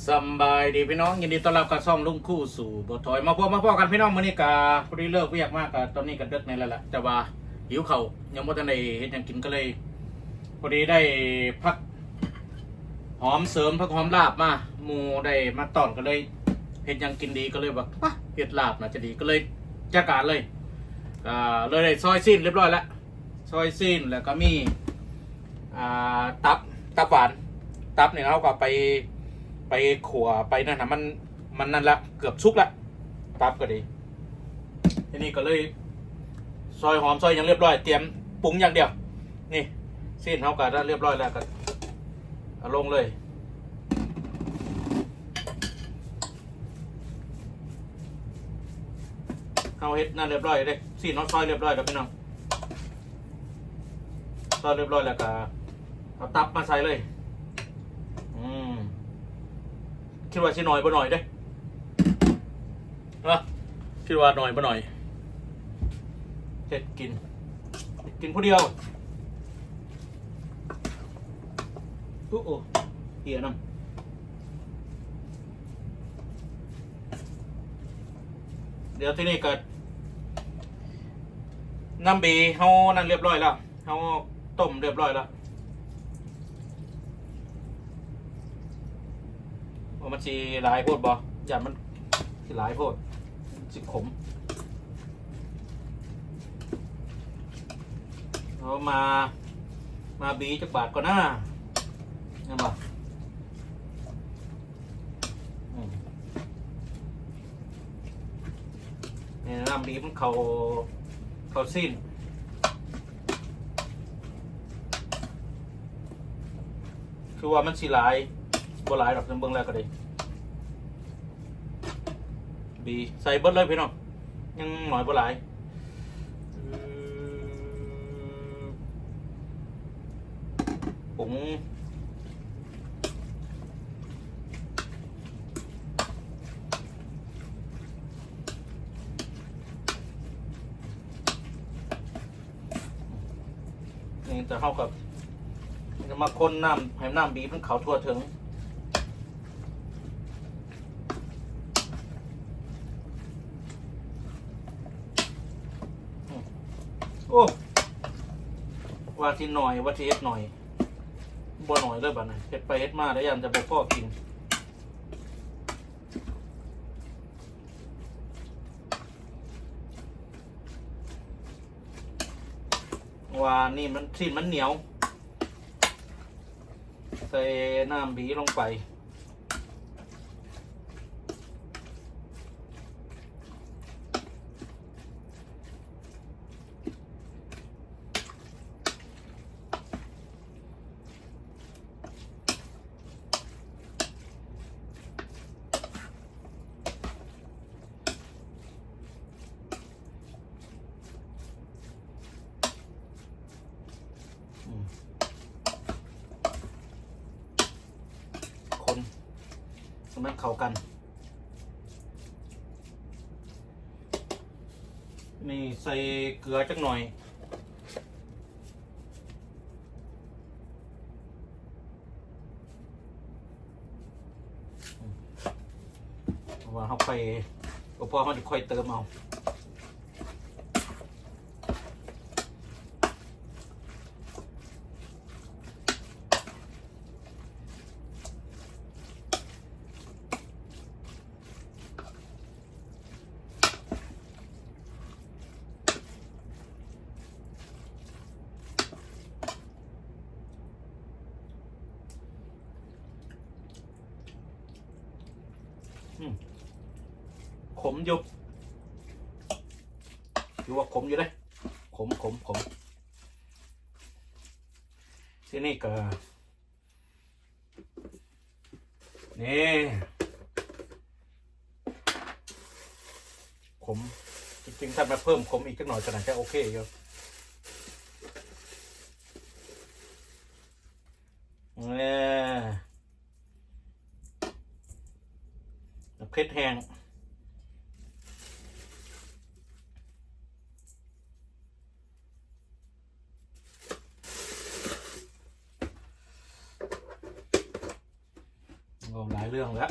ສຳບາຍດີພີ່ນ້ອງ, ຍິນດີຕ້ອນຮັບເຂົ້າຊ່ອງລຸງຄູ່ສູ່ບໍ່ຖອຍ. ມາພົບມາພໍ້ກັນພີ່ນ້ອງ, ມື້ນີ້ກະພໍດີເລີກວຽກມາ ກະຕອນນີ້ກະເດິກແດ່ແລ້ວລະ ແຕ່ວ່າຫິວເຂົ້າ ຍັງບໍ່ທັນໄດ້ເຮັດຫຍັງກິນ ກໍເລີຍພໍດີໄດ້ຜັກຫອມເສີມ ຜັກຫອມລາບມາ, ໝູ່ໄດ້ມາຕ້ອນ ກໍເລີຍເຮັດຫຍັງກິນດີ ກໍເລີຍວ່າ ປະ ເຮັດລາບໜ້າຈະດີ ກໍເລີຍຈັດການເລີຍ. ກະເລີຍໄດ້ຊອຍຊີ້ນຮຽບຮ້ອຍລະ ຊອຍຊີ້ນ ແລ້ວກໍມີ ອ່າ ຕັບ ຕັບຫວານ. ຕັບນີ້ເຮົາກໍໄປ ໄປຂົ້ວໄປນັ້ນນະ ມັນ ມັນນັ້ນລະ ເກືອບສຸກລະ ຕັບກໍດີ. ທີນີ້ກໍເລີຍຊອຍຫອມ ຊອຍຫຍັງຮຽບຮ້ອຍ ຕຽມປຸງຢ່າງດຽວ. ນີ້ ຊີ້ນເຮົາກໍຮຽບຮ້ອຍແລ້ວ ກໍເອົາລົງເລີຍ. ເຮົາເຮັດນັ້ນຮຽບຮ້ອຍເດ້ ຊີ້ນເຮົາຊອຍຮຽບຮ້ອຍແລ້ວພີ່ນ້ອງ, ຊອຍຮຽບຮ້ອຍແລ້ວກໍເອົາຕັບມາໃສ່ເລີຍ. ອືມ ຄິດວ່າຊິໜ້ອຍບໍ່ໜ້ອຍເດ້ ເນາະ ຄິດວ່າໜ້ອຍບໍ່ໜ້ອຍ ເຮັດກິນ ເຮັດກິນຜູ້ດຽວ. ໂອ້ ໂອ້ ເຫຍນຳ. ດຽວທີນີ້ກໍນ້ຳບີເຮົານັ້ນຮຽບຮ້ອຍແລ້ວ ເຮົາຕົ້ມຮຽບຮ້ອຍແລ້ວ. ໂອ້ ມັນຊິຫຼາຍໂພດບໍ່? ຢ້ານມັນຊິຫຼາຍໂພດ ຊິຂົມ. ເອົາມາ ມາບີຈັກບາດກ່ອນນາ ແມ່ນບໍ່? ອືມ ນີ້ ນ້ຳບີມັນເຂົ້າ ເຂົ້າຊີ້ນ ຄືວ່າມັນຊິຫຼາຍ ບໍ່ຫຼາຍດອກ ເບິ່ງແລ້ວກໍໄດ້ ບີ ໃສ່ເບິດເລີຍພີ່ນ້ອງ ຍັງໜ້ອຍບໍ່ຫຼາຍ. ຜົງ ນີ້ ແຕ່ເຮົາກໍຈະມາຄົນນ້ຳ ໃຫ້ນ້ຳບີມັນເຂົ້າທົ່ວເຖິງ. ໂອ້ ວ່າຊິໜ້ອຍ ວ່າຊິເຮັດໜ້ອຍ ບໍ່ໜ້ອຍເລີຍບາດນີ້ ເຮັດໄປເຮັດມາແລ້ວຢ້ານຈະບໍ່ພໍກິນ. ວ່ານີ້ມັນ ຊີ້ນມັນໜຽວ ໃສ່ນ້ຳບີລົງໄປ. ອືມ ຄົນໃຫ້ມັນເຂົ້າກັນ. ນີ້ໃສ່ເກືອຈັກໜ້ອຍ. ເພາະວ່າເຮົາຄ່ອຍ ກໍພໍເຮົາຈະຄ່ອຍເຕີມເອົາ. ອືມ ຂົມຢູ່ ຖືວ່າຂົມຢູ່ເດ້ ຂົມ ຂົມ ຂົມ. ທີນີ້ກໍ ນີ້ ຂົມ ຈິງໆ ຖ້າມາເພີ່ມຂົມອີກຈັກໜ້ອຍກໍໜ້າຈະໂອເຄຢູ່. ແນ່ ເຜັດແຮງ. ອ ເວົ້າຫຼາຍເລື່ອງແລ້ວ.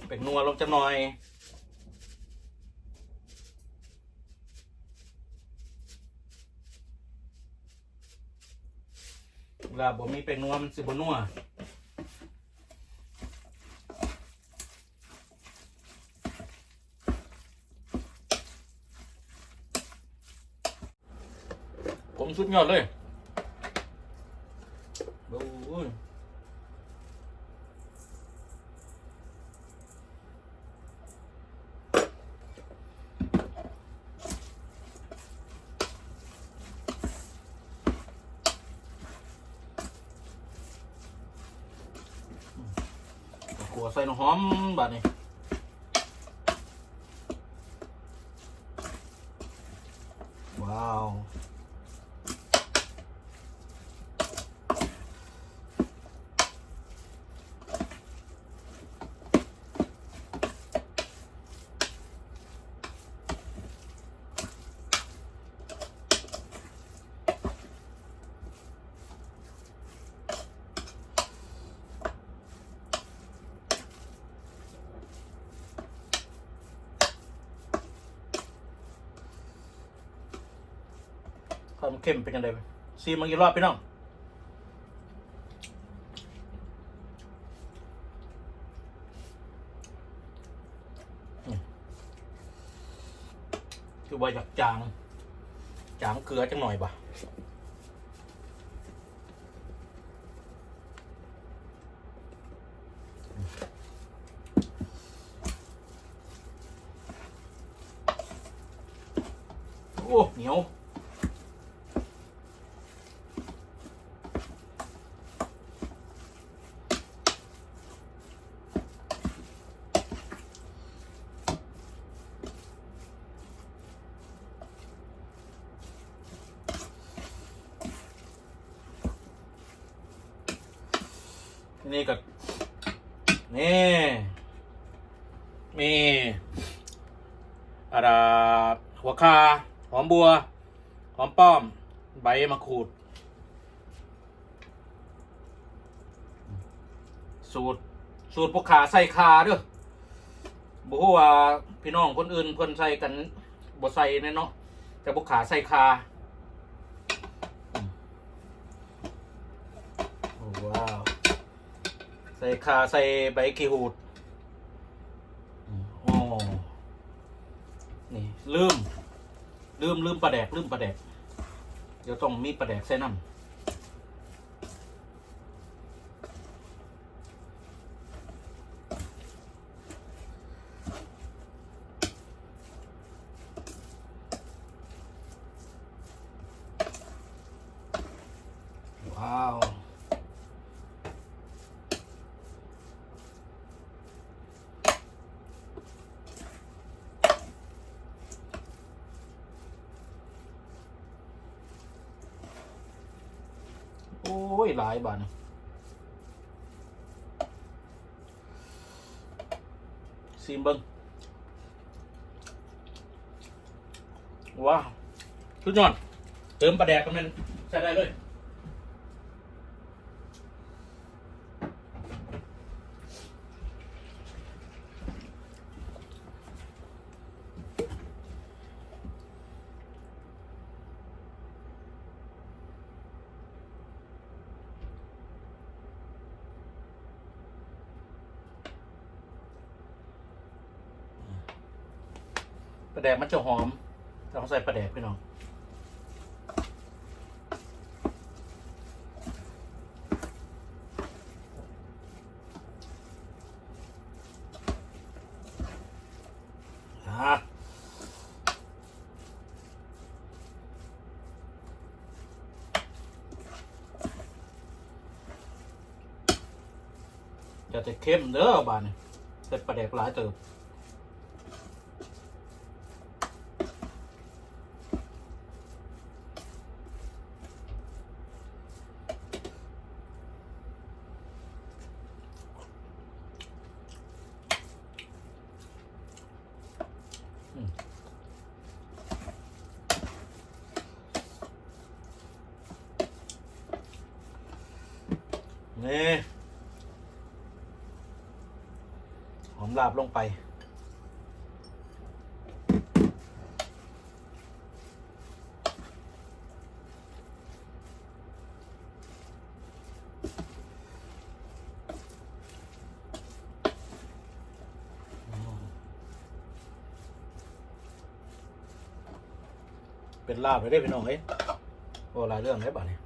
ແປ້ງນົວລົງຈັກໜ່ອຍ. ລາບບໍ່ມີແປ້ງນົວ ມັນຊິບໍ່ນົວ. ຜົງສຸດຍອດເລີຍ. ໂອ້ຍ. ຂົ້ວໃສ່ນ້ຳຫອມບາດນີ້. ວ້າວ. ຄວາມເຂັ້ມເປັນຈັ່ງໃດ? ຊີມເບິ່ງອີກລອບ ພີ່ນ້ອງ. ອືມ ຄືວ່າຢາກຈາງ ຈາງເກືອຈັກໜ່ອຍບາດ. ໂອ້ ໜຽວ. ນີ້ກໍ ນີ້ ມີ ອັນນ່າ ຫົວຂ່າ ຫອມບົ່ວ ຫອມປ້ອມ ໃບມະຂູດ. ສູດ ສູດບໍ່ຂາໃສ່ຂ່າເດີ້. ບໍ່ຮູ້ວ່າພີ່ນ້ອງຄົນອື່ນເພິ່ນໃສ່ກັນບໍ່ໃສ່ແນ່ເນາະ, ແຕ່ບໍ່ຂາໃສ່ຂ່າ. ໂອ້ ວ້າວ ໃສ່ຂ່າ ໃສ່ໃບຂີ້ຫູດ. ອໍ ນີ້ ລືມ ລືມ ລືມປາແດກ ລືມປາແດກ. ດຽວຕ້ອງມີປາແດກໃສ່ນຳ. ວ້າວ. ໂອ້ຍ ຫຼາຍບາດນີ້. ຊີມເບິ່ງ. ວ້າວ ສຸດຍອດ. ເຕີມປາແດກກໍແມ່ນໃຊ້ໄດ້ເລີຍ. ປາແດກມັນຈະຫອມ ຕ້ອງໃສ່ປາແດກ ພີ່ນ້ອງ. ອ່າ. ຈະໄດ້ເຄັມເດີບາດນີ້ ໃສ່ປາແດກຫຼາຍເຕີບ. ນີ້ ຫອມລາບລົງໄປ. ເປັນລາບເລີຍເດ້ພີ່ນ້ອງເອີຍ ເວົ້າຫຼາຍເລື່ອງເດ້ບາດນີ້.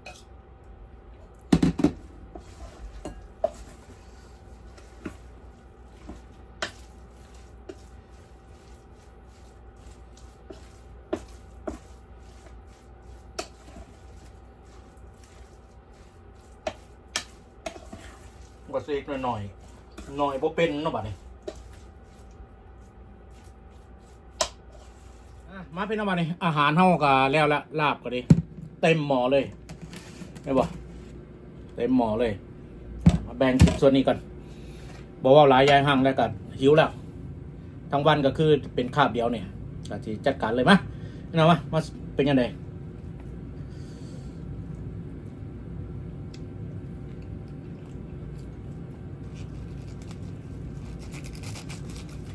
ກໍຊິອີກໜ້ອຍໆ ໜ້ອຍບໍ່ເປັນເນາະບາດນີ້. ອ່ະ ມາພີ່ນ້ອງ ບາດນີ້ອາຫານເຮົາກໍແລ້ວລະ ລາບກໍດີ ເຕັມໝໍ້ເລີຍ ເຫັນບໍ່ ເຕັມໝໍ້ເລີຍ. ມາແບ່ງກິນສ່ວນນີ້ກ່ອນ ບໍ່ເວົ້າຫຼາຍ ຢາຍຮັ່ງແລ້ວກໍຫິວແລ້ວ ທັງວັນກໍຄືເປັນຄາບດຽວນີ້ ກໍຊິຈັດການເລີຍ. ມາພີ່ນ້ອງ ມາ ມາ ເປັນຈັ່ງໃດ?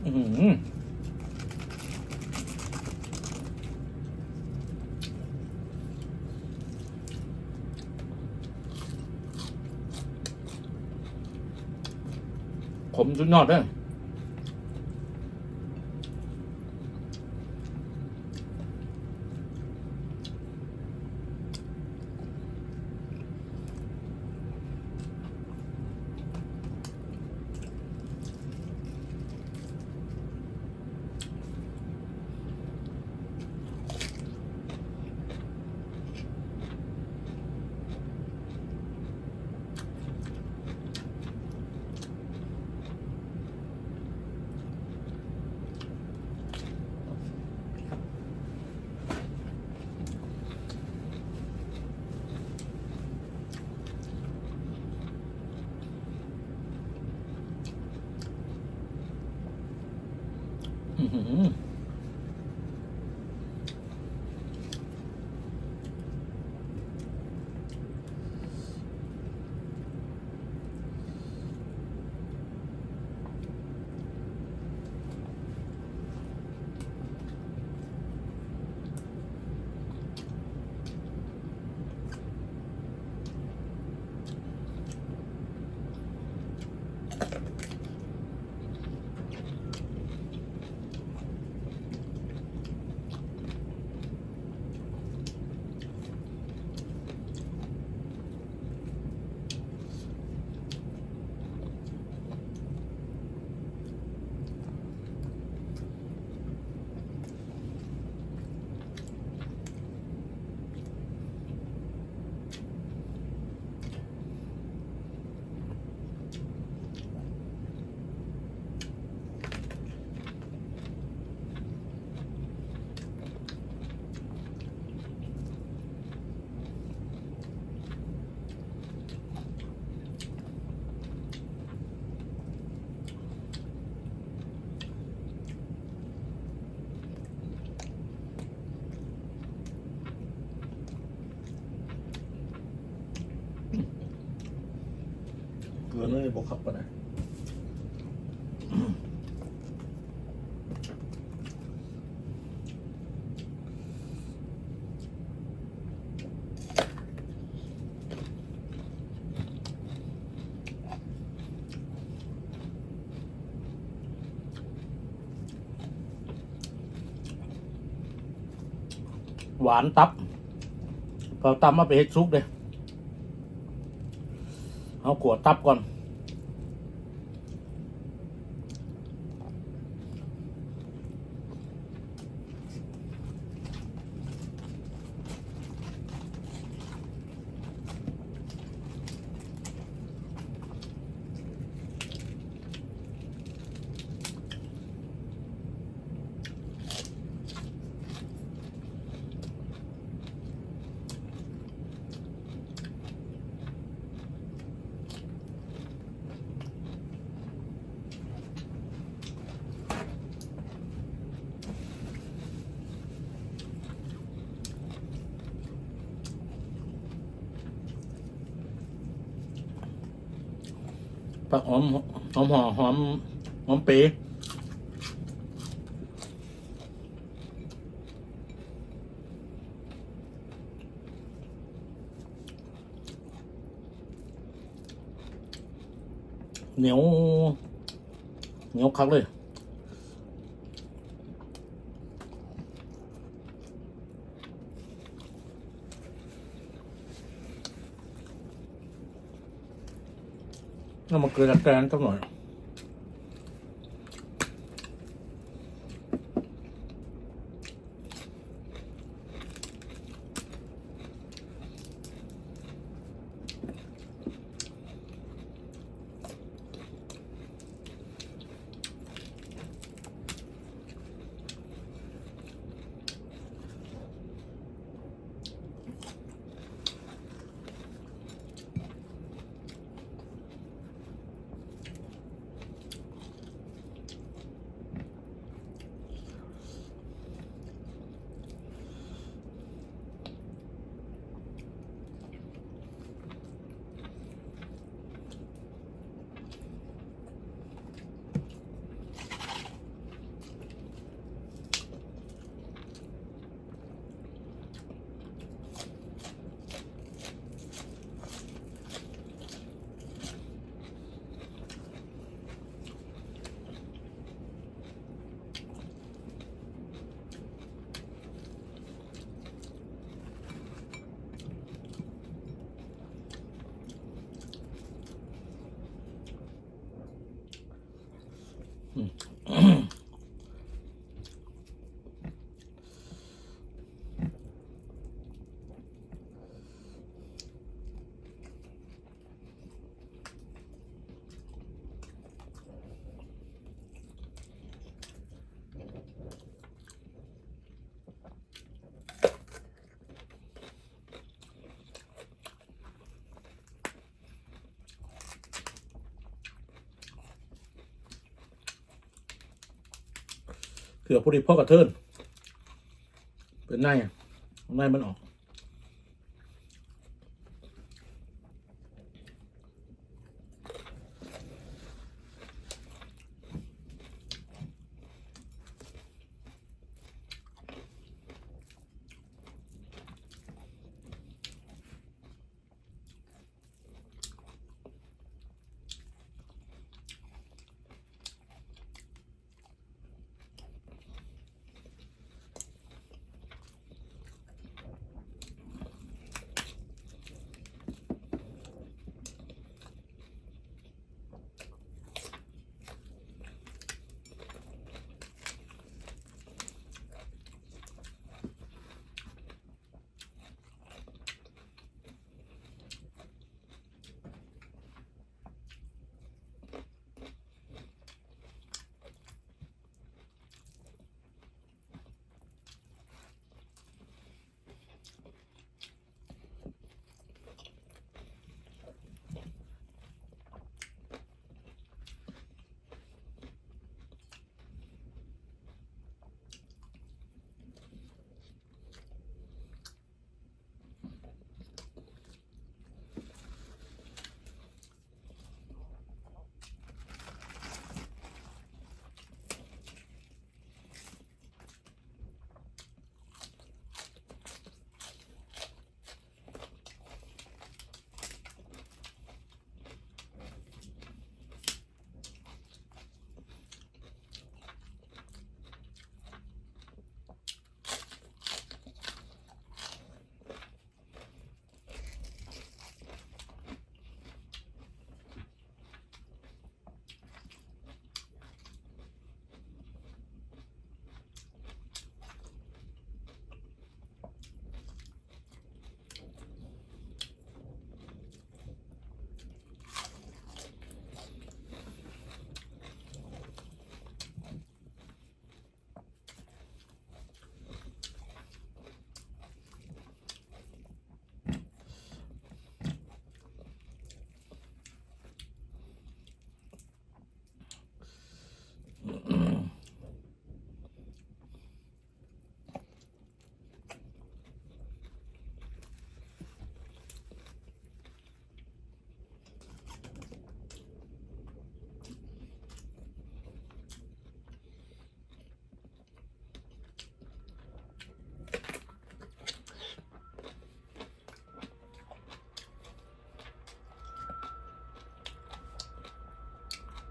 ອືຫື ຂົມສຸດຍອດເດີ. ເກືອນີ້ບໍ່ຄັກປານໃດ. ຫວານຕັບ ເຂົາຕຳມາໄປເຮັດສຸກເດ້ ເຮົາຂົ້ວຕັບກ່ອນ. ອ ຜັກຫອມ ຫອມຫົວ ຫອມ ຫອມເປ. ໜຽວ ໜຽວຄັກເລີຍ. ເອົາໝາກເກືອແກງຈັກໜ່ອຍ. ເກືອບພໍດີພໍກະເທີນ ເປັນໃນ ໃນມັນອອກ. ອ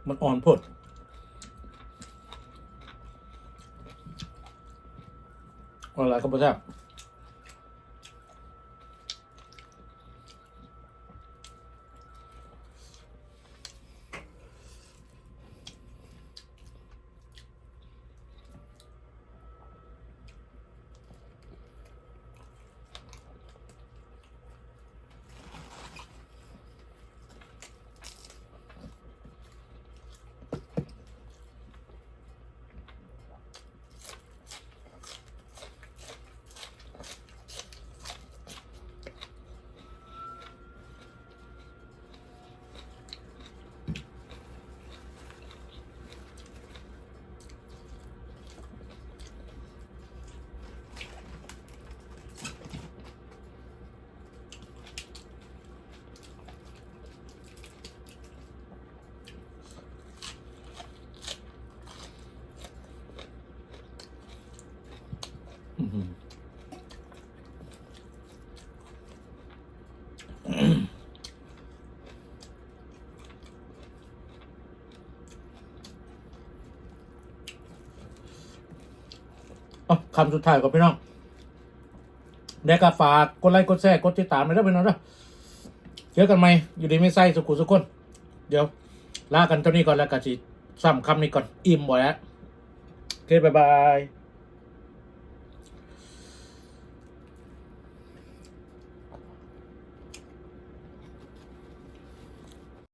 ມັນອ່ອນໂພດ ອ່ອນຫຼາຍກໍບໍ່ແຊບ. ເອົ້າ ຄຳສຸດທ້າຍກ່ອນພີ່ນ້ອງ ແລ້ວກໍຝາກກົດໄລ ກົດແຊ ກົດຕິດຕາມແດ່ເດີພີ່ນ້ອງເດີ. ເຈີກັນໃໝ່ ຢູ່ດີມີໄຊ ສຸຂູສຸຄົນ. ດຽວລາກັນເທົ່ານີ້ກ່ອນ ແລ້ວກໍຊິຊ້ຳຄຳນີ້ກ່ອນ ອີ່ມບໍ່ແລ້ວ. ໂອເຄ ບາຍບາຍ.